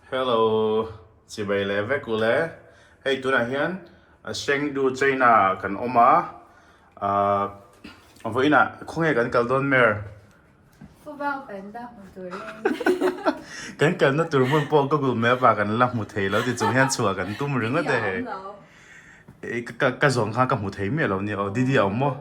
Hello chibai leh vek u le hei tunah hian Chengdu China ah kan awm a ahh vawiinah khawnge kan kal dawn mer kan kalna tur hmun pawh Google map ah kan la hmu thei lo ti chung hian chhuah kan tum ringawt e hei ka zawng khan ka hmu thei miah lo nia aw Didi a awm maw?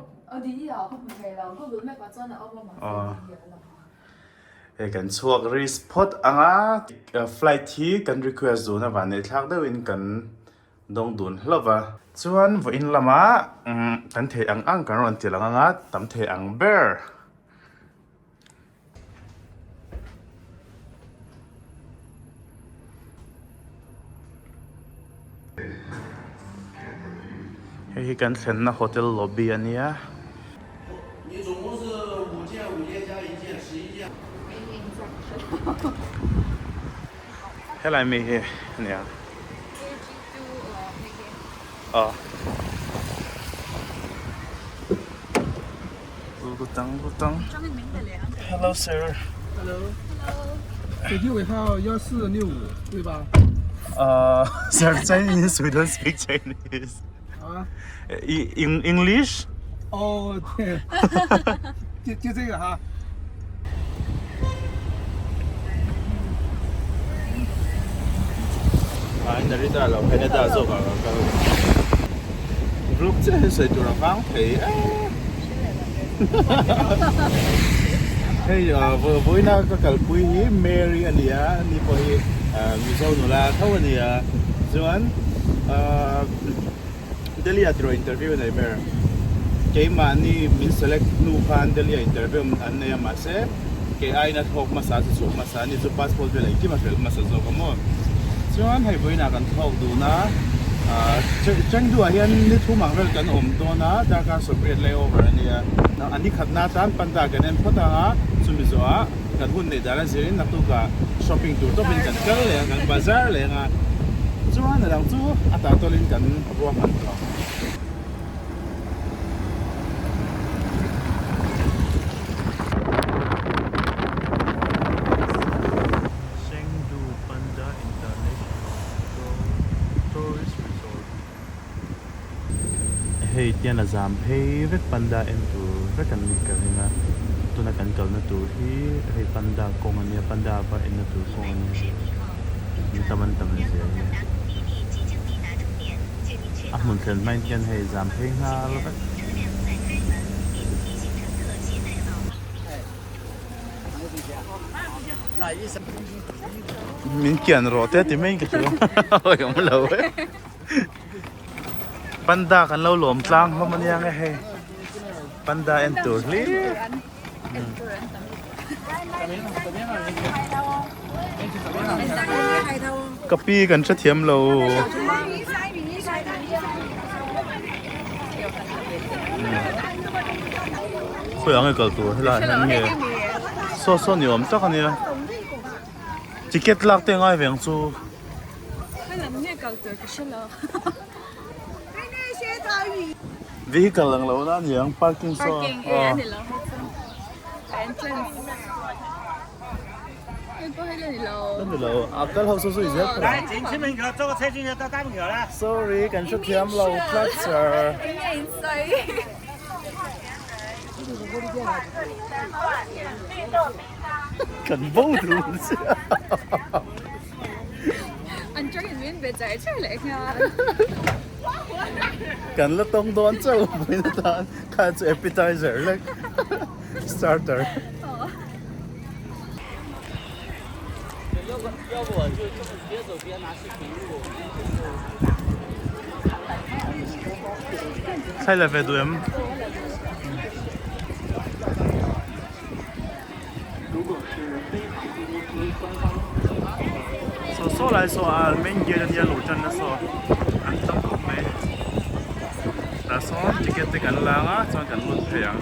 Hei kan chhuak risk phawt ang a, flight hi kan request dun a vanneih thlak deuhin kan dawng dun hlauh va. Chuan vawiin lamah kan theih ang ang kan rawn ti lang ang a, tam theih ang ber. Hei hi kan thlenna hotel lobby a nia. Helai mi hi a nia. Aw. Hello sir. Hello. 手机尾号幺四六五， 对吧？ 呃，Sir Chinese, we don't speak Chinese. 啊？In English? 哦， 对， 就就这个哈。 Ah, Narita lo Canada zawk ah ka kal. Vlog chiah hi sawi tur a vang thei e. Hei vawiina ka kalpui hi Mary a ni a, ani pawh hi Mizo nula tho a ni a. Chuan Delhi ah tiraw interview a nei ber. Keimahni min select hnu khan Delhi ah interview an nei a mahse kei aiin a thlawk hmasa chu chhuak hmasa a ni chu passport vel engkim a hrelh hmasa zawk a maw. Chuan hei vawiinah kan thlawk dun a Chengdu ah hian ni thum ang vel kan awm dawn a darkar 80 layover a nia. A ni khatna atan panda kan en phawt ang a chumi zawhah kan hun neih dan a zirin naktukah shopping tur tawpin kan kal leh ang kan bazar leh ang a chuan a dang chu a tah tawlin kan ruahman tawh ang. Chengdu Panda International Tourist Resort. Hei tian a zam phei vek panda en tur vek an nih ka ring a tuna kan kalna tur hi hei panda kawng a nia panda va enna tur kawng a nia an tam an tam zel a a hmun thlen hmain hian hei zam phei nghal vek. Min kian rawh te ti mai ka hria awi awm lo e. Panda kan lo lawm tlang hlawm ania nge hei panda en tur hlir ka pi kan hrethiam lo khawi ang e kal tur helai hian nge saw saw ni awm tak ania ticket lak te ngai ve ang chu. Vehicle ang lo na aniang parking saw Parking e a ni lo hei chu entrance hei pawh hei la ni lo la ni lo a kal ho saw zui zel phawt ang sorry kan hrethiam lo tlat sir enge in sawi kan bo dun chiah. An tangin min be char char leh nghal. Kan la tawng dawn chauh vawiin atan kha chu appetizer lek starter. Thlai la ve duh em? Saw saw lai saw a main gate ania luh tan na saw an tam khawp mai tah sawn ticket te kan lang a chuan kan lut phei ang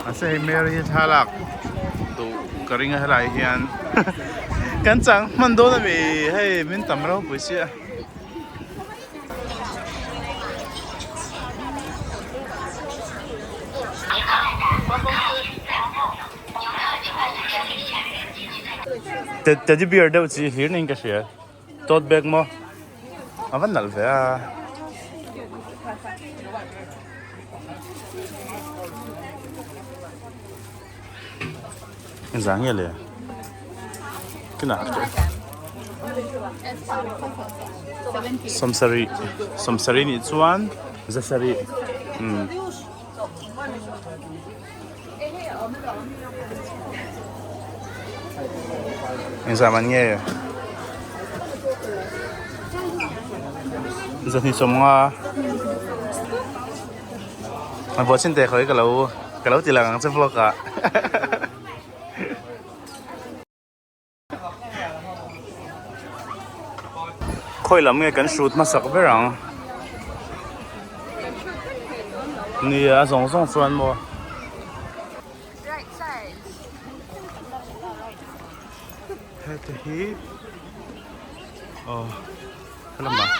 mahse hei Mary hi thlalak duh ka ring a helai hian kan chang hman dawn ami hei min tam ropui sia. Teddy bear deuh chi hlir niin ka hria. Tote bag maw? A va nalh ve a. Engzah nge le? Kinah Sawmsarih sawmsarih nih chuan zasarih umm. Engzah man nge? Zahnih sawmnga a buah chin teh khawi ka lo ka lo ti lang ang che vlog ah. Khawi lam nge kan hrut hmasak ber ang? Nia a zawng zawng chuan maw? Heta hi aw helamah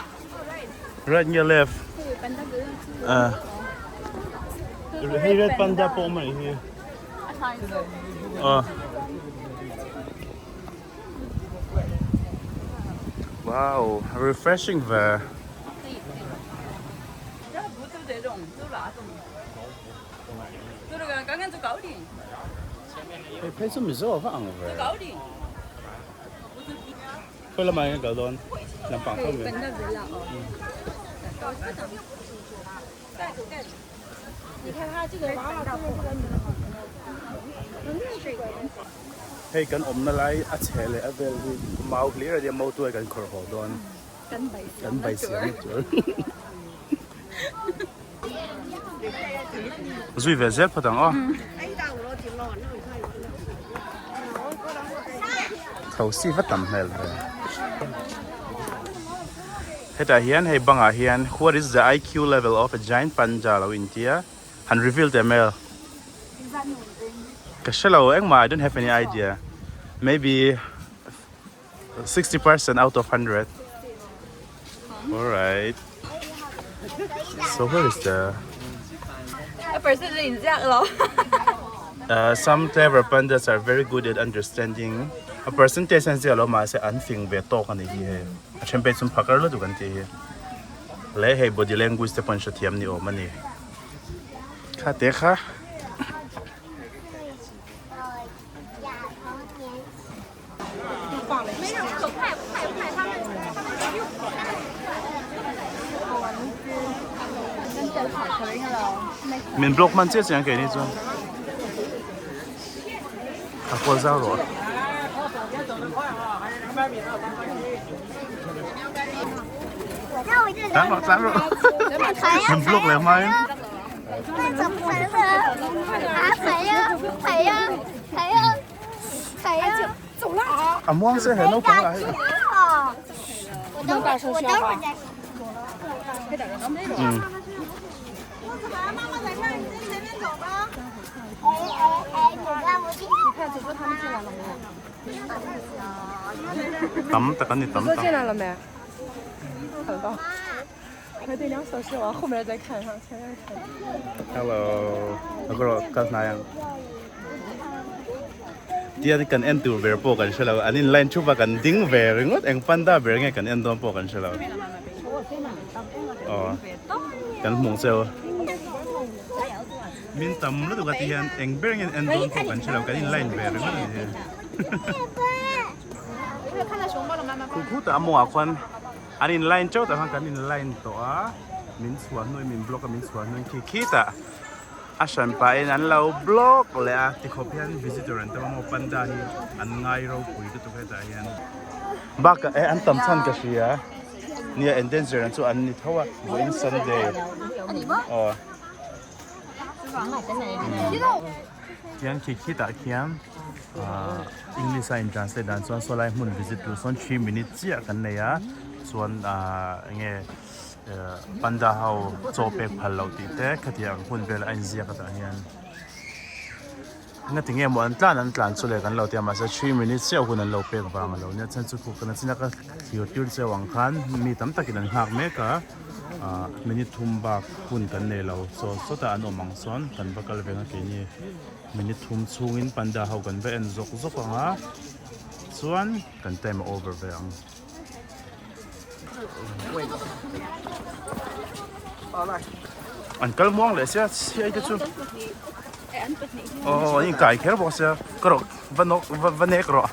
right nge left? Ah hei red panda pawh awm a nih hi. Aw. Wow, refreshing ve. Hei phei chu Mizo a va ang ve. Khawi lamah hian kal dawn lampang tho mai. Hei kan awmna lai a chhe leh a vel hi mau hlir a nia mau tuai kan khawrh haw dawn kan bai siam tur zui ve zel phawt ang aw thosi va tam hmel ve. Hetah hian hei bangah hian what is the IQ level of a giant panda lo intia han reveal teh mel ka hrelo engmah I don't have any idea maybe 60% out of 100 alright so where is the A person in ziak lo. Some clever pandas are very good at understanding a percentage an ziak lo mahse an fing ve tawk a nih hi hei. A then pek chun phakar lutuk an tih hi. Le hei body language te pawh an hrethiam ni awm a ni. Kha te kha. Min block man chiah chiang keini chuan. A kual zau rawh. Tlan rawh, tlan rawh. Min block leh hmain. A muang se he naupang lah hi. Tam tak a ni tam tak. Hello kal hnai ang tian kan en tur ber pawh kan hre lo an in line thup a kan ding ve ringawt eng panda ber nge kan en dawn pawh kan hre lo aw kan hmuh cheu. Min tam lutuk a ti hian eng ber nge en dawn pawh kan hre lo kan in line ve ringawt a ni hi. Khukhut a mawngah khuan an in line teuh tah khan kan in line tawh a min chhuah hnuin min block a min chhuah hnuin khi khitah a hran pahin an lo block leh a tikhawp hian visitor an tam a maw panda hi an ngai ropui lutuk hetah hian bakah eh an tam chhan ka hria nia endanger an chu an ni tho a vawiin sunday aw. Khian khi khitah khian ahh english a in translate dan chuan saw lai hmun visit tur sawn three minute chiah kan nei a chuan ahh eng nge ehh panda ho chaw pek phal loh tih te khatiang hun vel a inziak atah hian engati nge maw an tlan an tlan chu le kan lo ti a mahse three minute chiah hun an lo pek vang a lo nia chuan chu khuk kana chin a ka thlir tir cheu ang khan mi tam takin an nghak mek a. ah minute thum bak hun kan nei lo chaw sawtah an awm ang sawn kan va kal veng a keini minute thum chhungin panda ho kan va en zawk zawk ang a chuan kan time a over ve ang. An kal muang leh sia siai te chu aw an inkai kher bawk sia ka rawh va nawk va nek rawh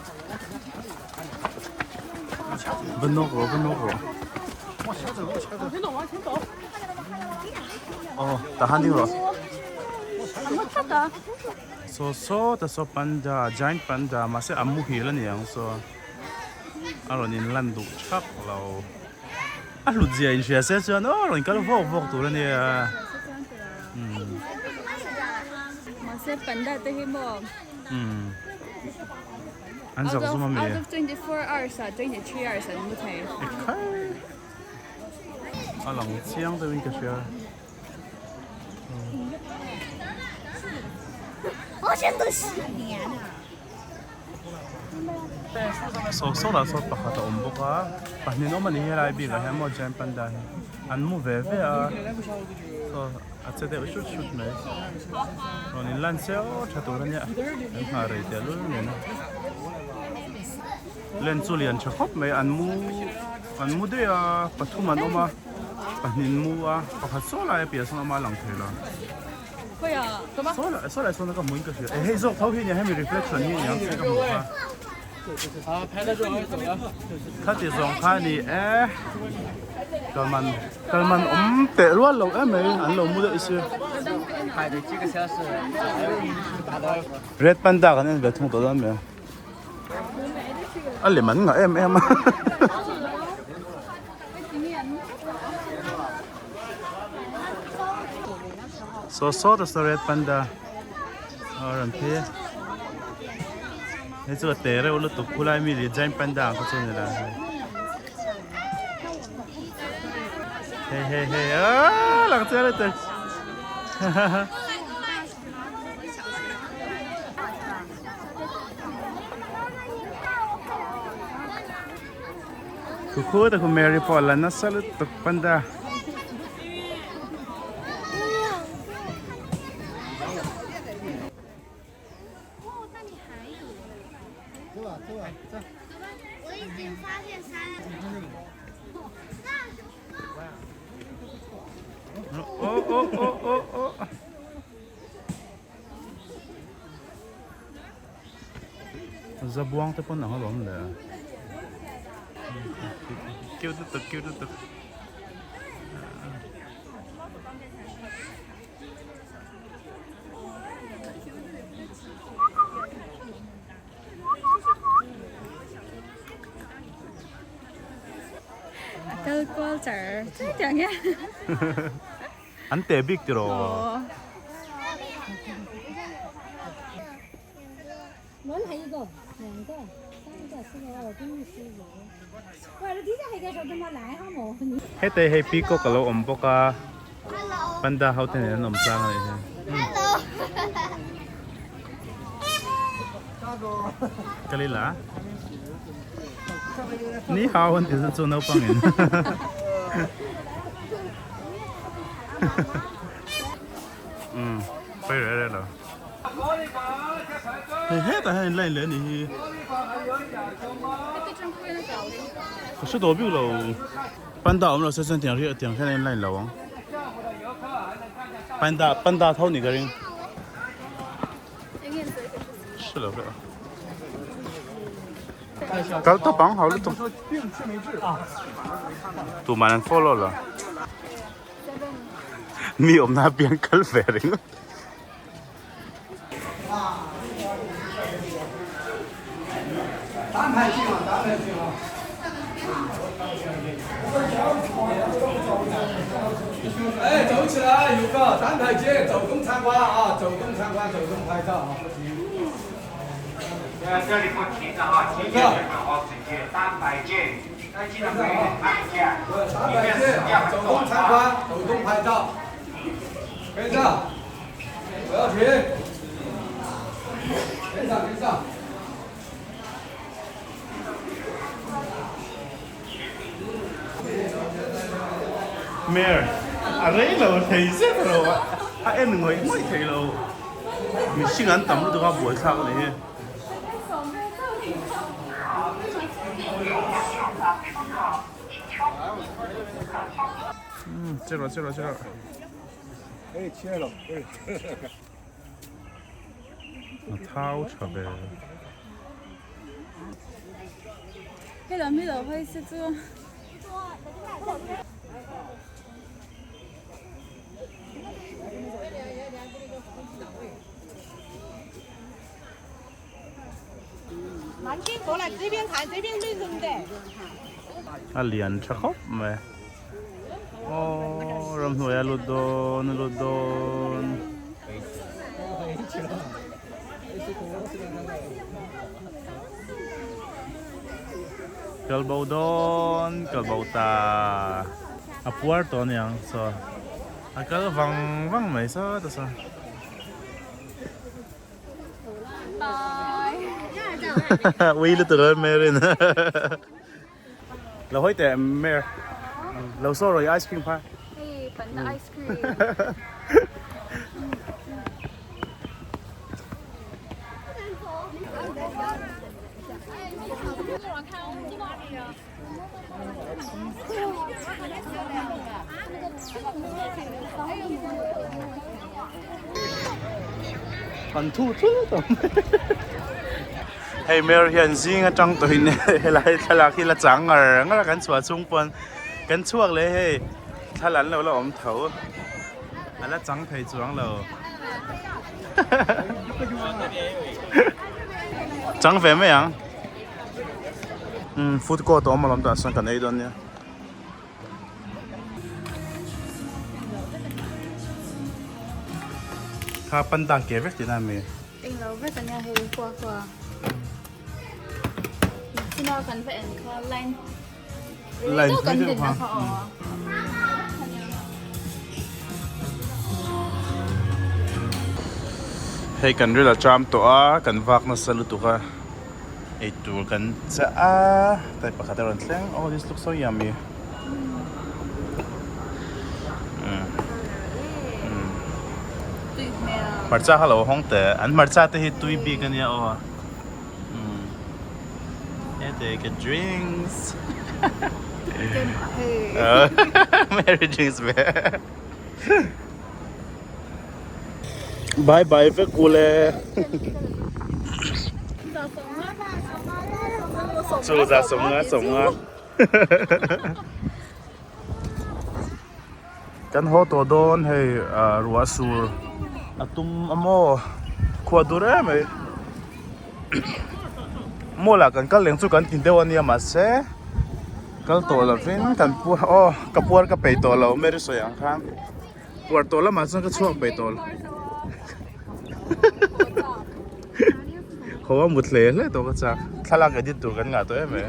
va nawk rawh va nawk rawh aw tah han ding rawh saw saw ta saw panda giant panda mahse a muhil a ni ang saw a rawn inlan duh thak lo. A hlut zia in hria se chuan aw rawn kal vawk vawk tur a nia. Mahse panda te hi maw? An zak zum a mi? Out of 24 hours ah 23 hours an mu thei. Ekhai. A lang chiang deuh in ka hria. Saw saw lah saw pakhat a awm bawk a pahnih awm a ni helai bik ah hian maw giant panda hi an mu ve ve a saw a che deuh hrut hrut mai rawn in lan se aw tha tur a nia an nghah rei teh lul nen a len chu lian tha khawp mai an mu an mu daih a pathum an awm a pahnih an mu a pakhat saw lai a piah sawn a awm a a lang thei lo. Saw saw lai sawn ka hmuin ka hria eh hei zawk tho hi nia hemi reflection hi aniang che ka hmu kha khati zawng kha ani e kalman kalman awm teh rual lo em mai an lo mu daih sia red panda kan en ve thung tawh dawn mai a lem an ngah em em a. Saw saw ta saw red panda a rawn phei a hei chu a te reuh lutuk khulai mi leh giant panda ang kha chu a ni lo hei hei hei aaa lang chiang lutuk hahaha. Khu te khu Mary pawh a la nasa lutuk panda. Oh oh oh oh oh. Zabuang te pawn ang alawm le. Cute lutuk cute lutuk. A kal kual char char tiang hian. An teh bik tiraw? Heta hei peacock a lo awm bawk a panda ho te nen an awm tlang a nih hi Kalila Ni hao an ti chu naupang in Umm pawi reh reh lo. Hei hetah hian in line leh a nih hi. Ka hre tawh bik lo. Panda awm lo se chuan tiang riah tiang hian a in line lo ang. Panda panda tho ni ka ring. Hre lo reuh a. Kal tawp ang hau lutuk. Tuman an follow lo. Mi awmna apiang kal ve ringawt. Mayor a rei lo thei zet lo a en ngawih ngawih thei lo mihring an tam lutuk a buaithlak a ni hi. Che rawh che rawh che rawh. A thau tha ve. Hello mi lo hawi se chu. A lian tha khawp mai aw ramhnuai a lut dawn a lut dawn. Kal bo dawn kal bo ta a puar tawh aniang saw a kal vang vang mai saw ta saw. Ui lutuk a Marin Lo hawi teh Mer Lo saw rawh i ice cream kha Hei panda ice cream Kan thu thut ang Hei Mer hian zing atang tawhin helai thlalak hi la chang ngar ngar a kan chhuah chhung pawn kan chhuak leh hei thla an lo la awm tho a la chang thei chuang lo Chang ve mai ang. Umm food court a awm alawm tah chuan kan ei dawn nia. Kha panda ke vek tihna a mi? Englo vek ania hei khua khua. China kan va en kha line Line thui deuh kha. Hei kan ril a cham tawh a kan vak nasa lutuk a. Eitur kan chah a type pakhat a rawn thleng oh this looks so yummy hmarcha kha lo hawng teh an hmarcha te hi tui bik ania aw hete ka drinks Mary drinks ve Bye bye vek u le. Chu za 50 50. Kan haw tawh dawn hei ruah sur a tum a maw khua dur em mai. Mall ah kan kal leng chu kan ti deuh a nia mahse kal tawh lovin kan pu aw ka puar ka peih tawh lo Mary sawi ang khan. Puar tawh lamah chuan ka chhuak peih tawh lo. Ho a mut hle hle tawh ka chak. Thlalak edit tur kan ngah tawh em e.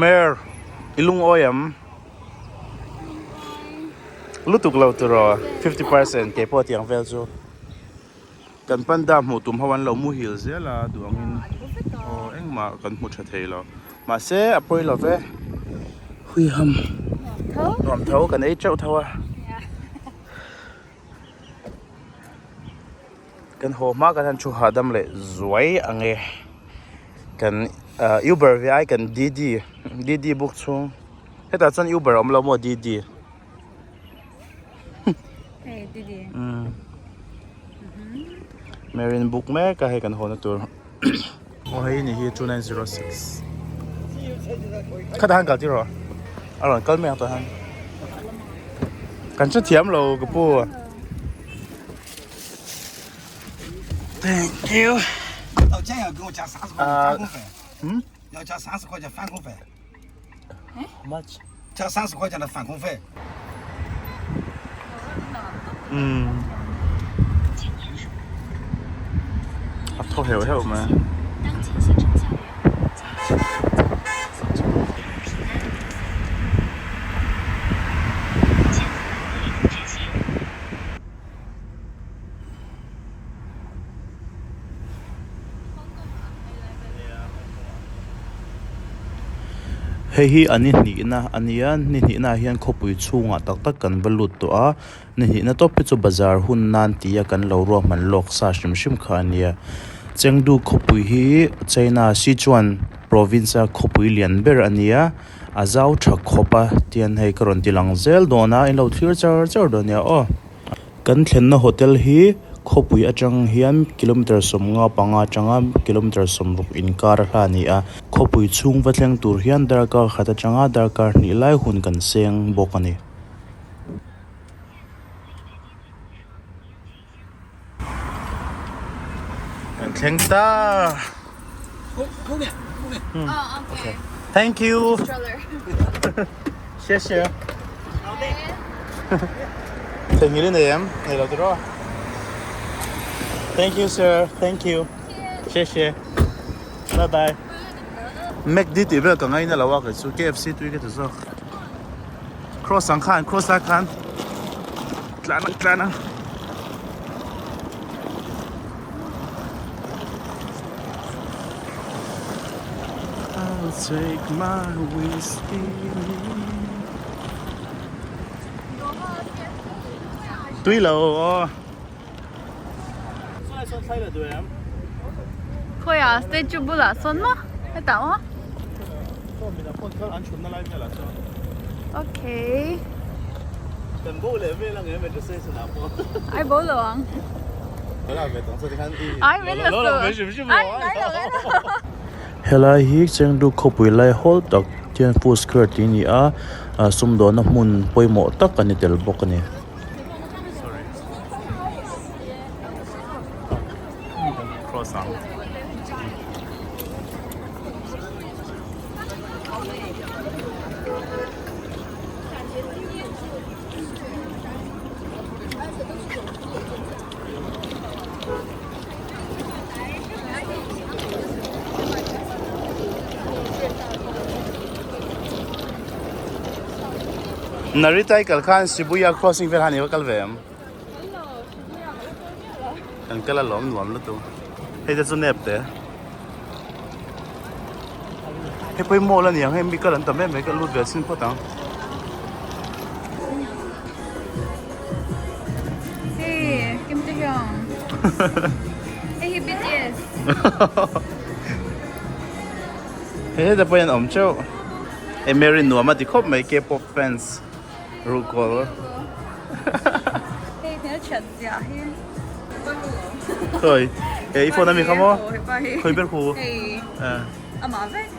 Mer, i lungawi em? Lutuk lo tiraw 50% kei pawh tiang vel chu. Kan panda hmuh tum ho an lo muhil zel a duh angin aw engmah kan hmu tha thei lo mahse a pawi lo ve huiham nuam tho kan ei teuh tho a kan haw hma kan han thu hahdam leh zuai ang e kan uber ve ai kan didi didi book chhung hetah chuan uber a awm lo maw didi. Hei didi. Marine book mek a hei kan haw na tur. Aw hei ni hi 2906. Khatah han kal tir rawh. A rawn kal mai ang tah hian. Kan hre thiam lo ka pu. Thank you. 要加三十块钱返工费。 How much? 加三十块钱的返工费。 嗯。A thaw heuh heuh mai. Hei hi an ni hnihna a nia ni hnihna ah hian khawpui chhungah tak tak kan va lut tawh a ni hnihna tawp hi chu bazar hun nan tia kan lo ruahman lawk sa hrim hrim kha a nia Chengdu khawpui hi China Sichuan. province a khawpui lian ber a ni a a zau tha khawp a tian hei ka rawn ti lang zel dawn a in lo thlir char char dawn nia aw. Kan thlenna hotel hi khawpui atang hian kilometer sawmnga panga atanga kilometer sawmruk inkar a hla a ni a khawpui chhung va thleng tur hian darkar khat atanga darkar hnih lai hun kan seng bawk a ni. Kan thleng ta. Okay. Thank you. 谢谢. Theihnghilh i nei em? Nei lo tiraw? Thank you sir. Thank you. 谢谢. Bye bye. McD tih vel ka ngaina lo a kei chu KFC tui ka ti zawk. Cross ang khan cross ah khan tlan ang tlan ang. I'll take my whiskey Tui lo aw. Khawiah statue bulah sawn maw hetah maw okay ai bo lo ang ai min la su ai ngai lo ngai lo. Helai hi Chengdu khawpui lai hawl tak Tianfu Square tih a ni a sumdawhna hmun pawimawh tak a ni tel bawk a ni. Narita i kal khan Shibuya crossing vel han i va kal ve em? Kan kal a lawm nuam lutuk. Hei te chu nep te. Hei pawh hi mall a ni ang hei mi kal an tam em mai ka lut ve sin phawt ang. Hey, Kim Taehyung. Hei hi BTS. Hei heta pawh hian awm teuh. Hei Mary nuam a ti khawp mai K-pop fans ruhkawl. Hei hmelthat ziah hi. Khawi he i phone ami kha maw? Khawi ber khu? Hei amah vek.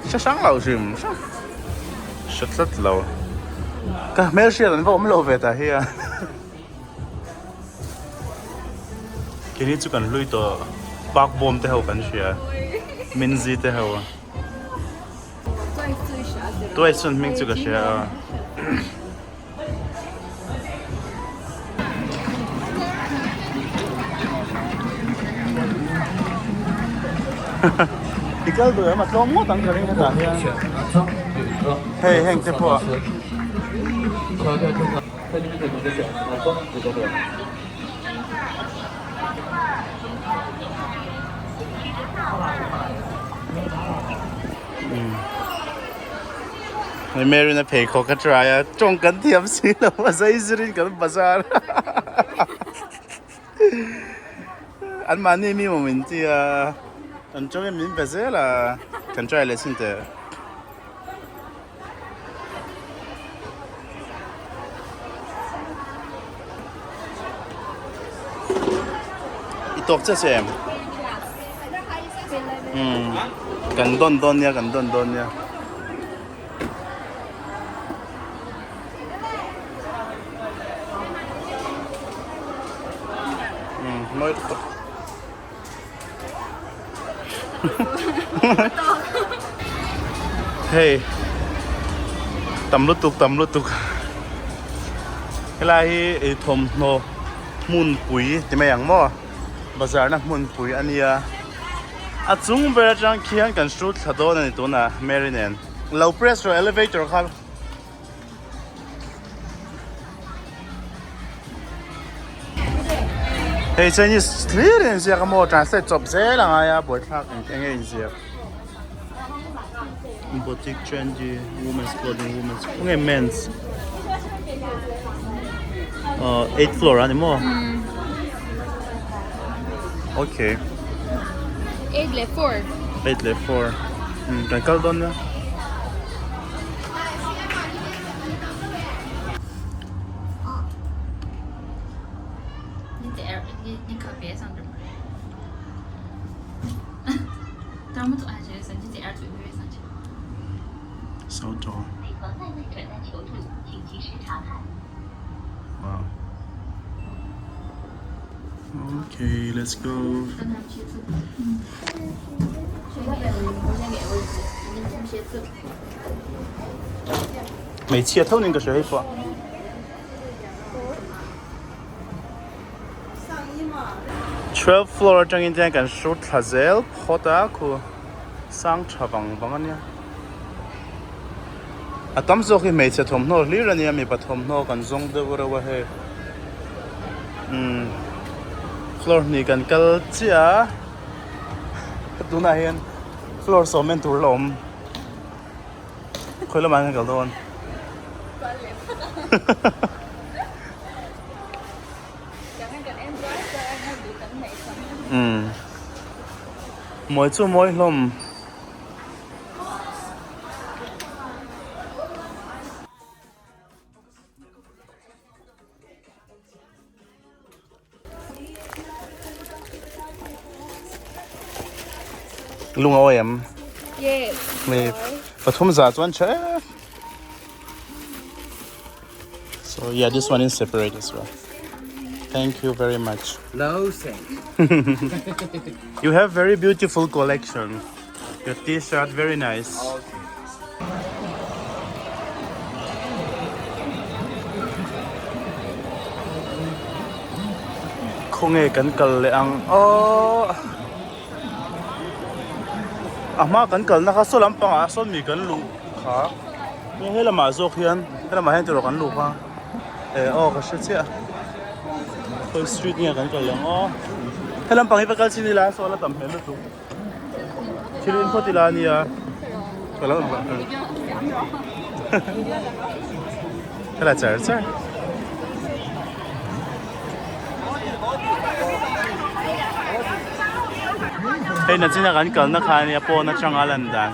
Hre hrang lo hrim hrim. Hre tlat lo. Ka hmelhriat an va awm lo ve ta hi a. Keini chu kan hlui tawh park bawm te ho kan hria Minzy te ho. Twice chuan hming chu ka hria a. I kal duh em a tlawm ngawt ang ka ring hetah hian. Hei heng te pawh. Hei Mary'n a pheikhawk a try a, tawng kan thiam si lo a zai zirin kan bazar an mahni mi maw min ti a, an tawngin min be zel a, kan try leh chin teh. I tawk che che em? Umm kan dawn dawn nia kan dawn dawn nia. Umm mawi lutuk. Hei tam lutuk tam lutuk helai hi ei thawmhnaw hmunpui ti mai ang maw bazar na hmunpui a nia a chung ber atang khian kan hrut thla dawn a ni tunah Mary nen lo press rawh elevator kha. Hei Chinese hlir in ziak a maw translate chawp zel a ngai a buaithlak eng eng nge in ziak boutique trendy women's clothing women's nge men's uh eighth floor ani maw okay 8 leh 4. Eight leh four umm kan kal dawn nia. So tall. Wow. Okay, let's go. Hmeichhia tho niin ka hria hei pawh. 12 floor atangin tiang kan shoot thla zel phawt a khu sang tha vang vang a nia. A tam zawk hi hmeichhe thawmhnaw hlir a nia mipa thawmhnaw kan zawng deuh reuh a hei umm floor hnih kan kal chiah a tunah hian floor sawm en tur la awm khawi lamah hian kan kal dawn umm mawi chu mawi hlawm. Lung a awi em? Yes. Mi pathum za chuan tha e. So yeah, this one is separate as well. Thank you very much. No thanks. You have very beautiful collection. Your t-shirt very nice. Khawnge kan kal leh ang aw a hma kan kalna kha saw lampangah sawn mi kan luh kha nge he lamah zawk hian he lamah hian tiraw kan luh kha eh aw ka hre chiah khawi street nge kan kal leh ang aw he lampang hi va kal chin ila saw la tam hmel lutuk. Thil in phawt ila ania ka lo ka la char char hei nachina kan kalna kha ania pawn atanga lan dan.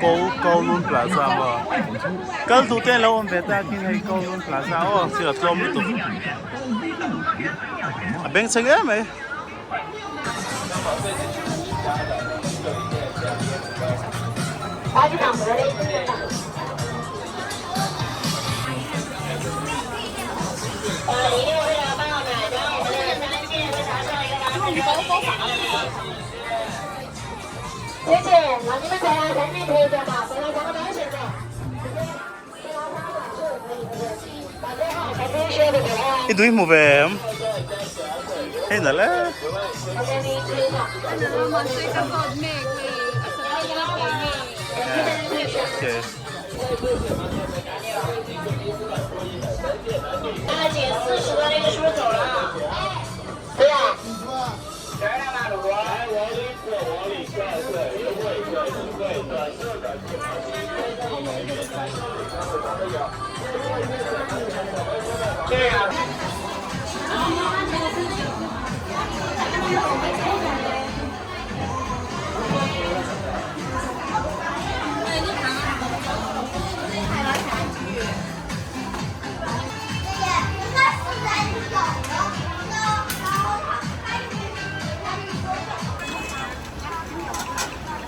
Ko Kowloon Plaza maw kal duh te an lo awm ve ta khin hei Kowloon Plaza aw thil a tlawm lutuk a bengchheng em mai. I tui hmu ve em? Hei nalh e. Okay.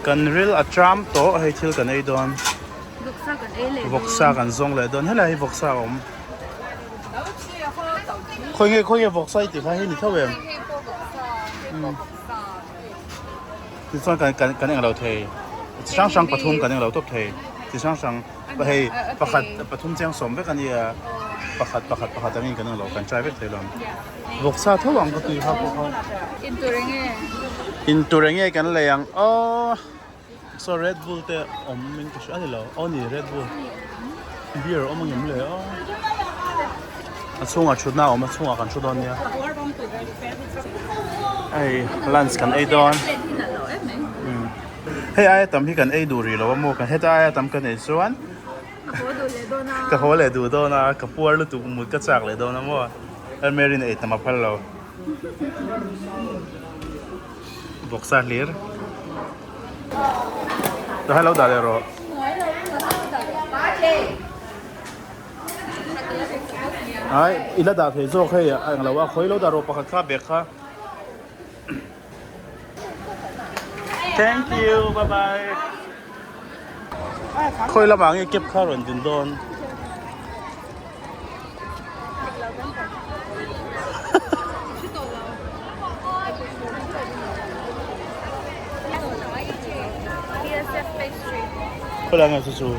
Kan ril a tram tawh hei thil kan ei dawn vawksa kan zawng leh dawn helai hi vawksa a awm khawi nge khawi nge vawksa i tih kha hei ni tho em tichuan kan kan kan englo thei chi hrang hrang pathum kan englo tawp thei chi hrang hrang hei pakhat pathum chiang sawm vek a nia pakhat pakhat pakhat angin kan englo kan try vek thei lo vawksa tho ang ka tui kha pawh kha intur enge intur enge kan lei ang aw saw red bull te awm in ka hria a ni lo aw ni red bull beer awm ang em le aw a chhungah thutna a awm a chhungah kan thu dawn nia hei lunch kan ei dawn hei aia tam hi kan ei duh rih lo a maw kan heta aia tam kan ei chuan. Ka haw leh duh dawn a, ka puar lutuk mut ka chak leh dawn a maw? Elmeri'n ei tam a phal lo. Vawksa hlir. Tah lo dah leh rawh. Ai, i la dah thei zawk hei a englo a, khawi lo dah rawh pakhat kha bag kha. Thank you, bye bye. Khawi lamah nge cab kha rawn din dawn? Khawi lai nge chu chu?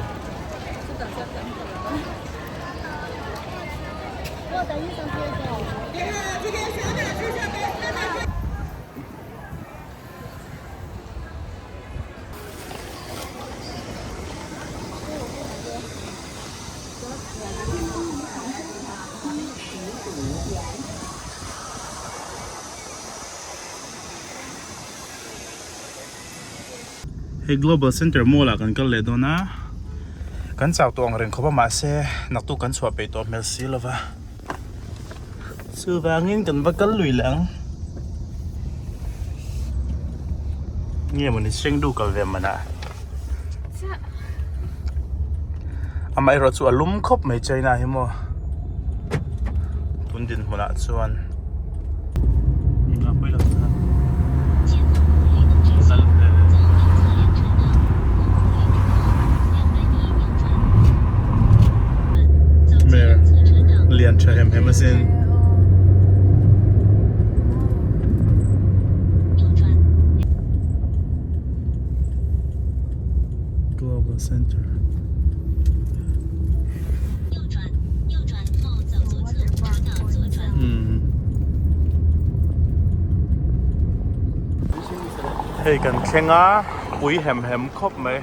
Hei Global Center Mall ah kan kal leh dawn a, kan chau tawh ang reng khawp a mahse naktuk kan chhuah peih tawh hmel si lova chuvangin kan va kal lui leh ang. Nge mawni Chengdu kal ve man ah amaherawh chu a lum khawp mai China hi maw tun dinhmun ah chuan. Lian tha hem hem asin. Global Center. Hei kan thleng a, pui hem hem khawp mai.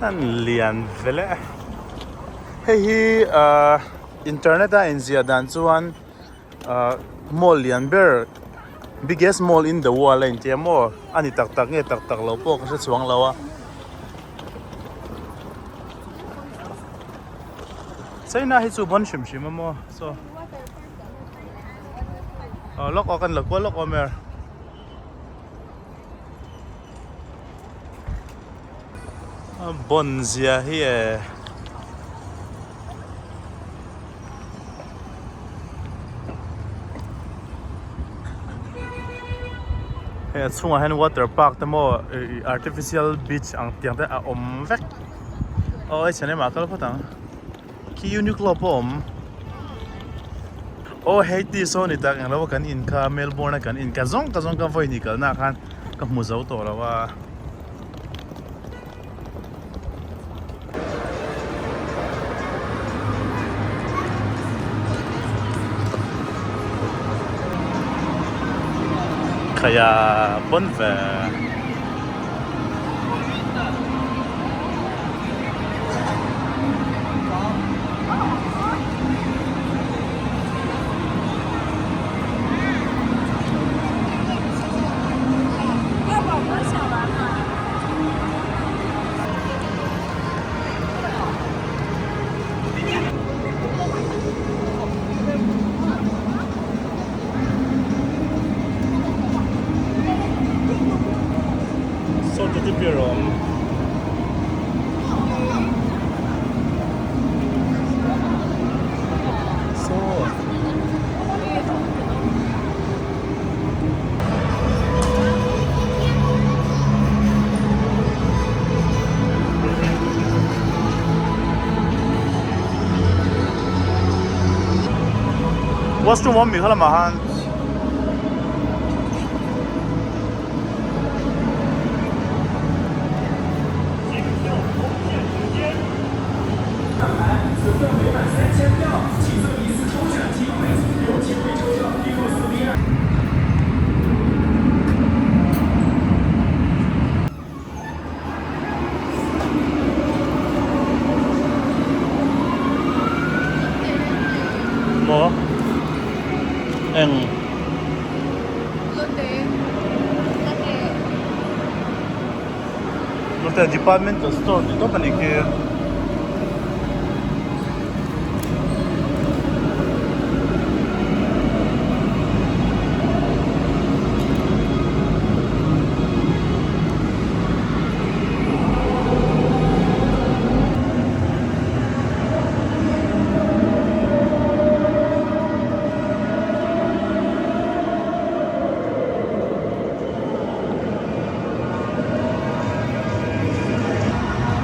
An lian vel e. Hei hi ahh internet a inziah dan chuan ahh mall lian ber biggest mall in the world a intia maw a ni tak tak nge tak tak lo pawh ka hre chhuang lo a. China hi chu bon hrim hrim a maw saw aw lawk aw kan la kual lawk awm er. A bon zia hi e. Hei a chhungah hian water park te maw ih artificial beach ang tiang te a awm vek. Aw hei chhan emaw a kal phawt ang. Khi Uniqlo pawh a awm. Aw hei ti saw ni tak englo a kan in kha Melbourne a kan in ka zawng ka zawng ka vawi hnih kalna ah khan ka hmu zo tawh lo a. Khaia pawn ve. Saw teddy bear a awm. Saw. Washroom awm mi kha lamah khan. Maw? Eng. Departmental store ti tawp a ni khi.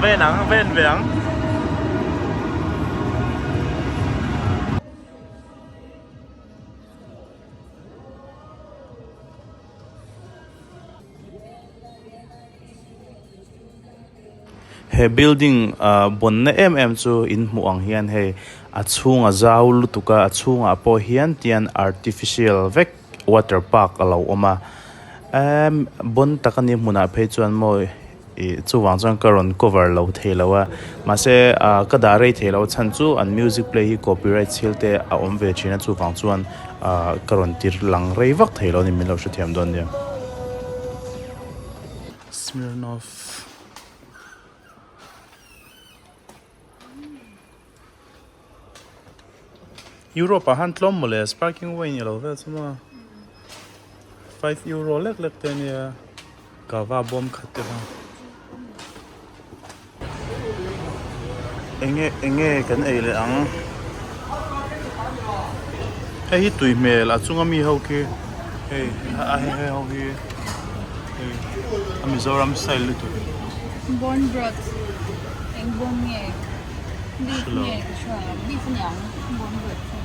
Ven ang ven ve ang. He building ah bawnna em em chu in hmuh ang hian hei a chhung a zau lutuk a a chhungah pawh hian tian artificial vek water park a lo awm a emm bawn tak a ni hmunah phei chuan maw ih chuvang chuan ka rawn cover lo thei lo a mahse ah ka dah rei thei lo a chhan chu an music play hi copyright thil te a awm ve thin a chuvang chuan ah ka rawn tir lang rei vak thei lo a ni min lo hrethiam dawn nia. Smirnoff. Europe ah han tlawm mawle sparking wine ilo vel chu maw €5 lek lek te ania kava bawm khat te kha enge enge kan ei leh ang hei hi tui hmel a chunga mi ho khi hei a hei ho hi hei a Mizoram style lutuk. Born broth eng bawm nge beef nge ka hria beef aniang born broth chu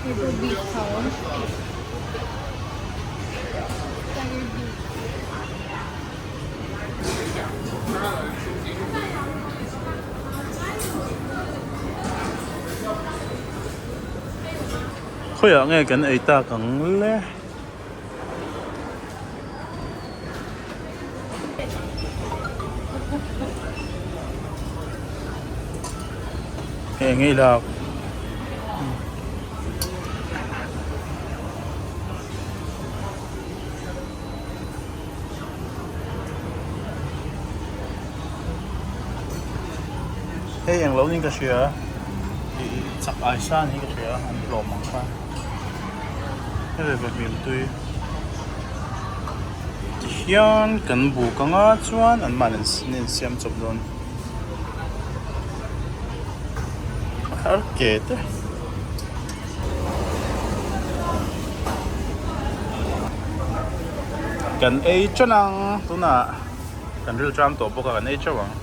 hei pawh beef tho tiger beef. Khawiah nge kan ei tak ang le? Hei eng ei lak? Hei englo niin ka hria ih chak ai san hi ka hria an hlawm ang kha hei ve ve hmel tui tihian kan buk anga chuan an mahni an insiam chawp dawn a har ke te. Kan ei ṭan ang tunah kan ril ṭam tawh bawk a kan ei ṭeuh ang.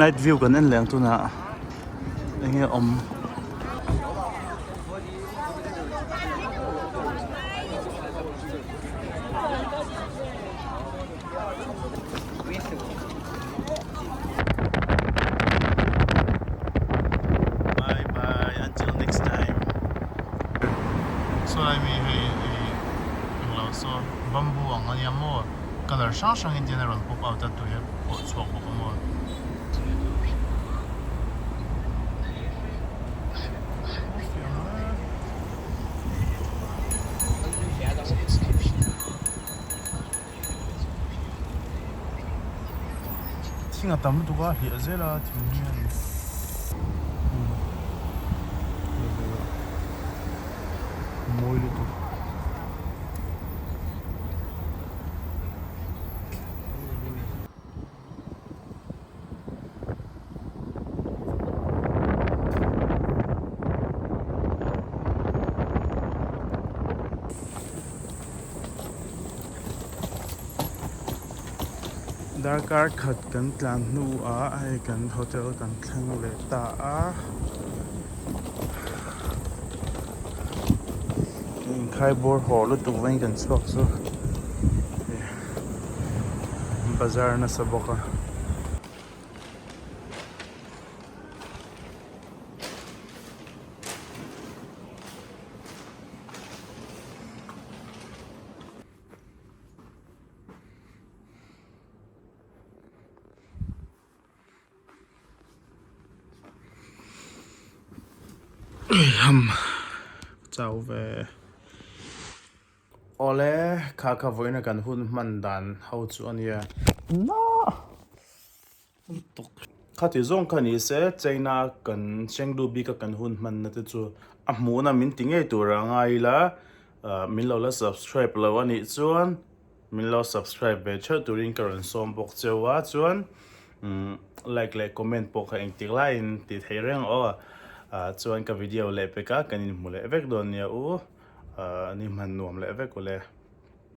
Night view kan en leh ang tunah eng nge awm. Bye bye until next time. Saw lai mi hei englo saw bamboo ang ania maw colour hrang hrang in tian a rawn pop out a tui a pawh chhuak bawk a maw. Thing a tam lutuk a hliah zel a thing hian mawi lutuk. Darkar khat kan tlan hnuah hei kan hotel kan thleng leh ta a inkhai bawr haw lutuk veng kan chhuak chu. Bazar nasa bawk a. Ham chau ve. Awle kha kha vawiina kan hun hman dan ho chu a nia. Khati zawng kha ni se China kan Chengdu bika kan hun hmanna te chu a hmuhna min ti ngei tur a ngai ila min lo la subscribe lo a nih chuan min lo subscribe ve theuh turin ka rawn sawm bawk cheu a chuan like leh comment pawh kha engtik laiin ti thei reng aw chuan ka video leh pek a kan inhmu leh vek dawn nia u ni hman nuam leh vek ule.